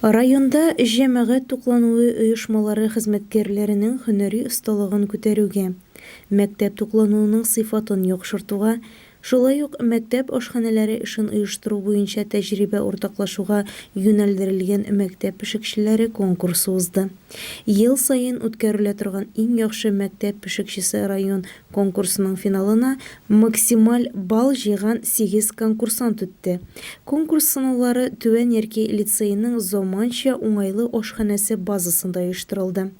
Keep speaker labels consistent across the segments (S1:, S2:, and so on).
S1: Районда җәмәгать туклануы оешмалары хезмәткәрләренең һөнәри осталыгын күтәрүгә, мәктәп туклануының сыйфатын яхшыртуга, шулай ук мәктәп ашханәләре эшен оештыру буенча тәҗрибә уртаклашуга юнәлдерелгән мәктәп пешекчеләре конкурсы узды. Ел саен үткәрелә торган Иң яхшы мәктәп пешекчесе район конкурсының финалына максималь балл җыйган сигез конкурсант үтте. Конкурс сынаулары Түбән Яркәй лицееның заманча уңайлы ашханәсе базасында оештырылды.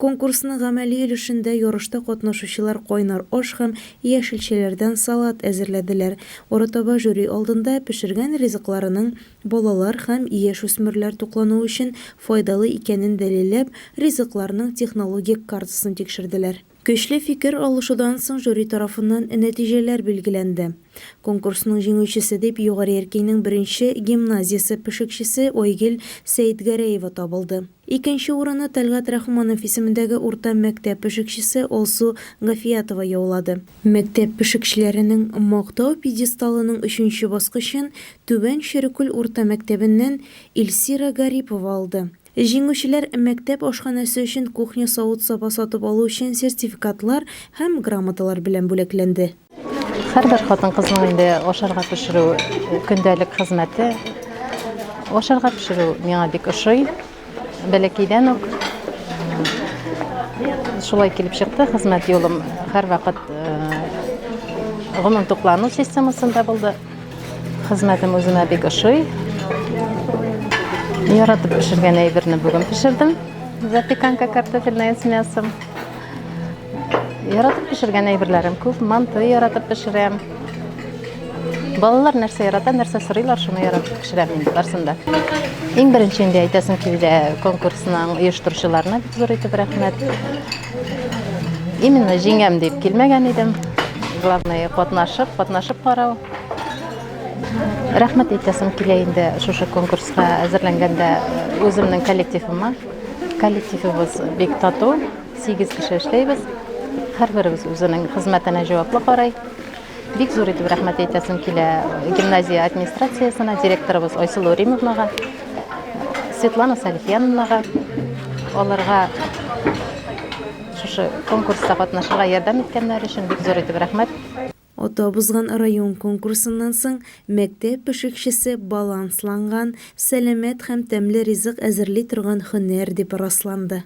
S1: Конкурсның гамәли өлешендә ярышта катнашучылар кайнар аш һәм яшелчәләрдән салат әзерләделәр. Арытаба жюри алдында пешергән ризыкларының балалар һәм яшүсмерләр туклануы өчен файдалы икәнен дәлилләп, ризыкларның технологик картасын тикшерделәр. Көчле фикер алышудан соң жюри тарафыннан нәтиҗәләр билгеләнде. Конкурсның җиңүчесе дип Югары Яркәйнең беренче гимназиясе пешекчесе Айгөл Сәетгәрәева табылды. Икенче урынны Тәлгать Рахманов исемендәге урта мәктәп пешекчесе Алсу Гафиятова яулады. Мәктәп пешекчеләренең мактау пьедесталының өченче баскычын Түбән Черекүл урта мәктәбеннән Илсира Гарипова алды. Җиңүчеләр мәктәп ашханәсе өчен кухня савыт-саба сатып алу өчен сертификатлар һәм грамоталар белән бүләкләнде.
S2: Һәрбер хатын-кызның инде ашарга пешерү көндәлек хезмәте. Ашарга пешерү миңа бик ошый. Бәләкәйдән үк шулай килеп чыкты. Хезмәт юлым һәрвакыт гомум туклану системасында булды. Хезмәтем үземә бик ошый. Яратып пешергән әйберне бүген пешердем. Запеканка картофельная с мясом. Яратып пешергән әйберләрем күп. Манты яратып пешерәм. Балалар нәрсә ярата, нәрсә сорыйлар, шуны яратып пешерәм инде барсын да. Иң беренче инде әйтәсем килә конкурсның оештыручыларына бик зур итеп рәхмәт. Именно җиңәм дип килмәгән идем. Главное катнашып, катнашып карау. Рәхмәт әйтәсем килә инде шушы конкурска әзерләнгәндә үземнең коллективыма. Коллективыбыз бик тату. 8 кеше эшләйбез. Һәрберебез үзенең хезмәтенә җаваплы карый. Бик зур итеп рәхмәт әйтәсем килә гимназия администрациясенә, директорыбыз Айсылу Римовнага, Светлана Салихьяновнага. Аларга шушы конкурста катнашырга ярдәм иткәннәре өчен бик зур итеп рәхмәт.
S1: Атап узган район конкурсыннан соң мәктәп пешекчесе балансланган, сәламәт һәм тәмле ризык әзерли торган һөнәр дип расланды.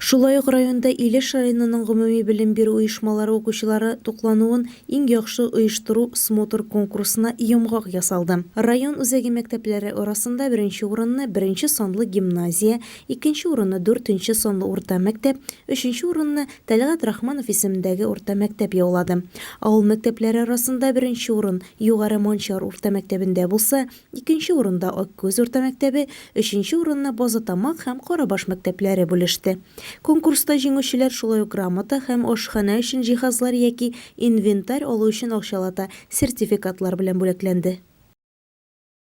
S1: Шулай ук районда Илеш районының гомуми белем бирү оешмалары укучылары туклануын иң яхшы оештыру смотр-конкурсына йомгак ясалды. Район үзәге мәктәпләре арасында беренче урынны беренче санлы гимназия, икенче урынны дүртенче санлы урта мәктәп, өченче урынны Тәлгать Рахманов исемендәге урта мәктәп яулады. Авыл мәктәпләре арасында беренче урын Югары Манчар урта мәктәбендә булса, Икенче урында Аккүз урта мәктәбе, өченче урынны Базытамак һәм Карабаш мәктәпләре бүлеште. Конкурста җиңүчеләр шулай ук грамота һәм ашханә өчен җиһазлар яки инвентарь алу өчен акчалата сертификатлар белән бүләкләнде.